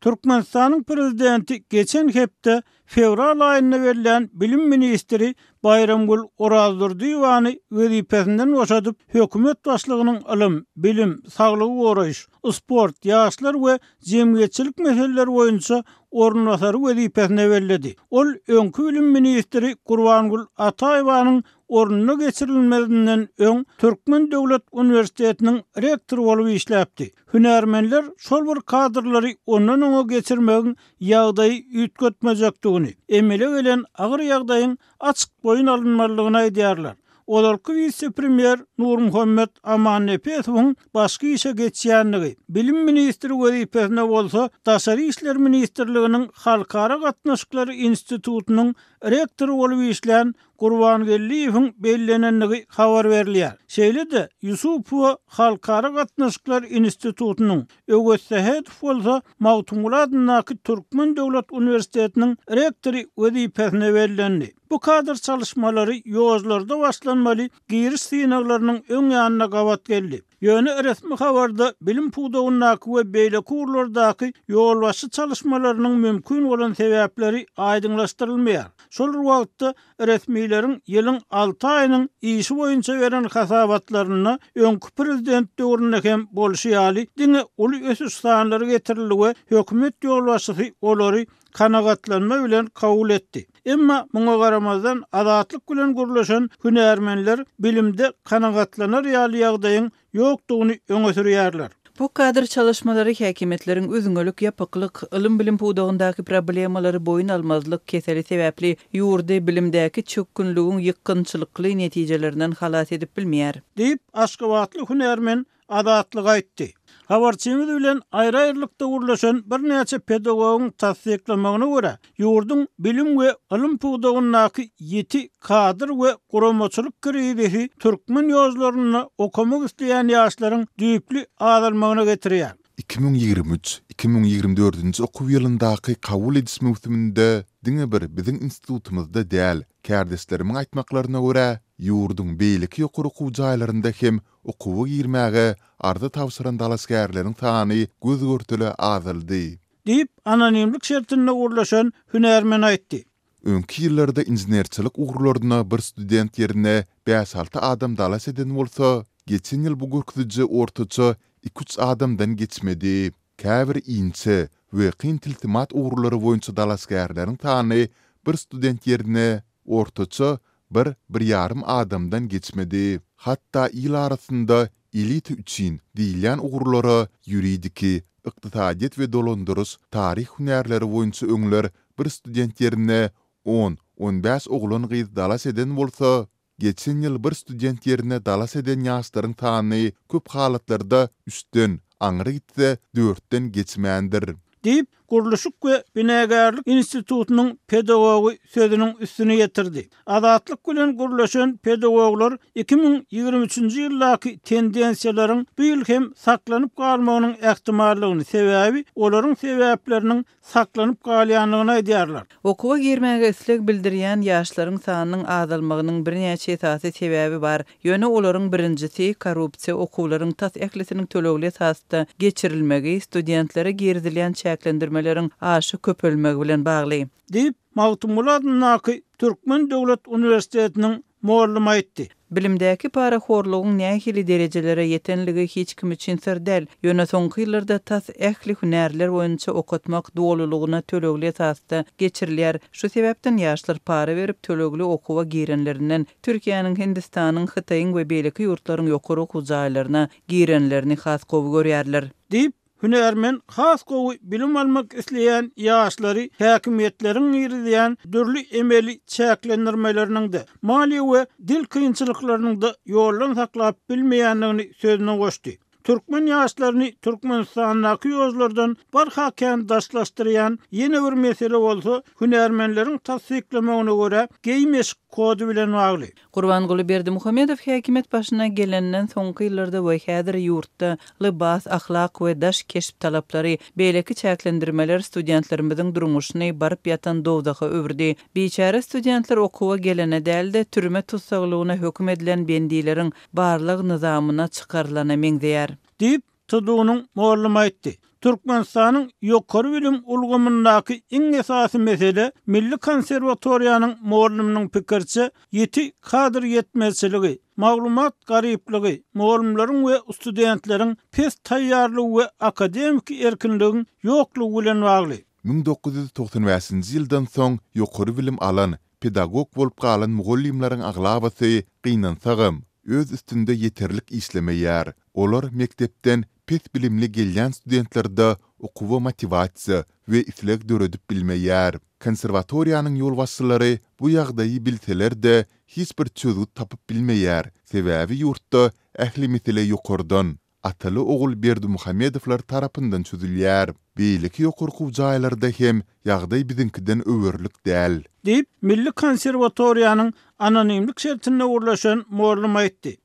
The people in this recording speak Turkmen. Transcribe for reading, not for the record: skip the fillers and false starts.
Türkmenistanyň prezidenti geçen hepde fewral aýynda bellän bilim ministri Baýramgül Orazdurdyýewany wezipesinden boşadyp, hökümet başlygynyň ylym, bilim, saglygy goraýyş, sport, ýaşlar we jemgyýetçilik meseleleri boýunça orunbasary wezipesine belledi. Ol öňki bilim ministri Gurbangül Ataýewanyň ornuna geçirilmezinden öň Türkmen döwlet uniwersitetiniň rektory bolup işläpdi. Hünärmenler şol bir kadrlary ondan oňa geçirmegiň ýagdaýy üýtgetmejekdigini, emele gelen agyr ýagdaýyň açyk boýun alynmalydygyny aýdýarlar. Ozalky wise-premýer Nurmuhammet Amannepesowyň başga işe geçýändigi, bilim ministri wezipesine bolsa Daşary işler ministrliginiň Halkara gatnaşyklary institutynyň rektory bolup işlän Gurbangeldiýewiň bellenendigi habar berilýär. Şeýle-de, Ýusupowa Halkara gatnaşyklar institutynyň, Öwezsähedow bolsa Magtymguly adyndaky Türkmen döwlet uniwersitetiniň rektory wezipesine bellendi. Bu kadr çalyşmalary ýozlarda başlanmaly giriş synaglarynyň öň ýanyna gabat geldi. Ýöne resmi habarda bilim pudagyndaky we beýleki ugurlardaky ýolbaşçy çalyşmalarynyň mümkin bolan sebäpleri aýdyňlaşdyrylmaýar. Şol bir wagtda, resmileriň ýylyň alty aýynyň işi boýunça beren hasabatlarynda öňki prezident döwründe hem bolşy ýaly, diňe uly ösüş sanlary getirildi we hökümet ýolbaşçysy olary kanagatlanma bilen kabul etdi. Emma muňa garamazdan, Azatlyk bilen gürleşen hünärmenler bilimde kanagatlanar ýaly ýagdaýyň ýokdugyny öňe sürýärler. Bu kadr çalyşmalary häkimiýetleriň üzňelik, ýapyklyk, ylym-bilim pudagyndaky problemalary boýun almazlyk keseli sebäpli ýurdy bilimdäki çökgünligiň ýykgynçylykly netijelerinden halas edip bilmeýär. Diýip, aşgabatly hünärmen Azatlyga aýtdy. Habarçymyz bilen aýry-aýrylykda gürleşen birnäçe pedagogyň tassyklamagyna görä, ýurduň bilim we ylym pudagyndaky ýiti kadr we guramaçylyk krizisi türkmen ýozlarynda okamak isleýän ýaşlaryň düýpli azalmagyna getirýär. 2023, 2024-nji okuw ýylyndaky kabul ediş möwsüminde diňe bir biziň institutymyzda däl, kärdeşlerimiň aýtmaklaryna görä, ýurduň beýleki ýokary okuw jaýlarynda hem Okuwa girmäge arza tabşyran dalaşgärleriň sany göz-görtele azaldy. Diýip, anonimlik şertinde gürleşen hünärmen aýtdy. Öňki ýyllarda inženerçilik ugurlaryna bir student ýerine bäş-alty adam dalaş eden bolsa, geçen ýyl bu görkeziji ortaça iki-üç adamdan geçmedi. Käbir inçe we kyn tilsimat ugurlary boýunça dalaşgärleriň sany bir student ýerine ortaça bir, bir ýarym adamdan geçmedi. Hatda il arasynda elita üçin diýilýän ugurlara ýuridiki, ykdysadyýet we dolandyryş, taryh hünärleri boýunça öňler bir student ýerine on, on bäş oglan-gyz dalaş eden bolsa, Geçen ýyl bir student ýerine dalaş eden ýaşlaryň sany köp halatlarda üçden, aňry gitse, dörtden geçmändir. Diýip, Gurluşyk we binagärlik institutynyň pedagogy sözüniň üstüni ýetirdi. Azatlyk bilen gürleşen pedagoglar 2023-nji ýyldaky tendensiýalaryň bu ýyl hem saklanyp galmagynyň ähtimallygyny, sebäbi olaryň sebäpleriniň saklanyp galýandygyny aýdýarlar. Okuwa girmäge isleg bildirýän ýaşlaryň sanynyň azalmagynyň birnäçe esasy sebäbi bar. Ýöne olaryň birinjisi, korrupsiýa, okuwlaryň tas ählisiniň tölegli esasda geçirilmegi, studentlere girizilýän çäklendirmeleriň aşa köpelmegi bilen bagly. Diýip, Magtymguly adyndaky Türkmen döwlet uniwersitetiniň Mollum aýtdy. Bilimdäki parahorlugyň nähili derejelere ýetenligi hiç kim üçin syr däl. Ýöne soňky ýyllarda tas ähli hünärler boýunça okatmak dolulygyna tölegli esasda geçirilýär. Şu sebäpden ýaşlar para berip tölegli okuwa girenlerinden Türkiýäniň, Hindistanyň, Hytaýyň we beýleki ýurtlaryň ýokary okuw jaýlaryna girenlerini has gowy görýärler. Diýip, Hünärmen has gowy bilim almak isleýän ýaşlary häkimiýetleriň girizýän dürli emeli çäklendirmeleriniň-de, maliýe we dil kynçylyklarynyň-da ýoldan saklap bilmeýändigini sözüne goşdy. Türkmen ýaşlaryny Türkmenistandaky ýozlardan barha kän daşlaşdyrýan ýene bir mesele bolsa, hünärmenleriň tassyklamagyna görä, geýim-eşik kody bilen bagly. Gurbanguly Berdimuhamedow häkimiýet başyna gelenden soňky ýyllarda we häzir ýurtda lybas, ahlak we daş keşp talaplary, beýleki çäklendirmeler studentlerimiziň durmuşyny baryp ýatan dowzaha öwürdi. Biçäre studentler okuwa gelene däl-de, türme tussaglygyna höküm edilen bendileriň barlag nyzamyna çykarylana meňzeýär. Diýip, TDU-nyň mugallym aýtdy. Türkmenistanyň ýokary bilim ulgamyndaky iň esasy mesele, Milli konserwatoriýanyň mugallymynyň pikiriçe, ýiti kadr ýetmezçiligi, maglumat garyplygy, mugallymlaryň we studentleriň pes taýýarlygy we akademiki erkinligiň ýoklugy bilen bagly. 1995-nji ýyldan soň ýokary bilim alan, pedagog bolup galan mugallymlaryň aglabasy, gynansagam, öz üstünde ýeterlik işlemeýär. Olar mekdepden pes bilimli gelýän studentlerde okuwa motiwasiýa we isleg döredip bilmeýär. Konserwatoriýanyň ýolbaşçylary bu ýagdaýy bilseler-de, hiç bir çözgüt tapyp bilmeýär, sebäbi ýurtda ähli mesele ýokardan, ataly-ogul Berdimuhamedowlar tarapyndan çözülýär. Beýleki ýokary okuw jaýlarda hem ýagdaý biziňkiden öwerlik däl. Diýip, Milli konserwatoriýanyň anonimlik şertinde gürleşen mugallym aýtdy.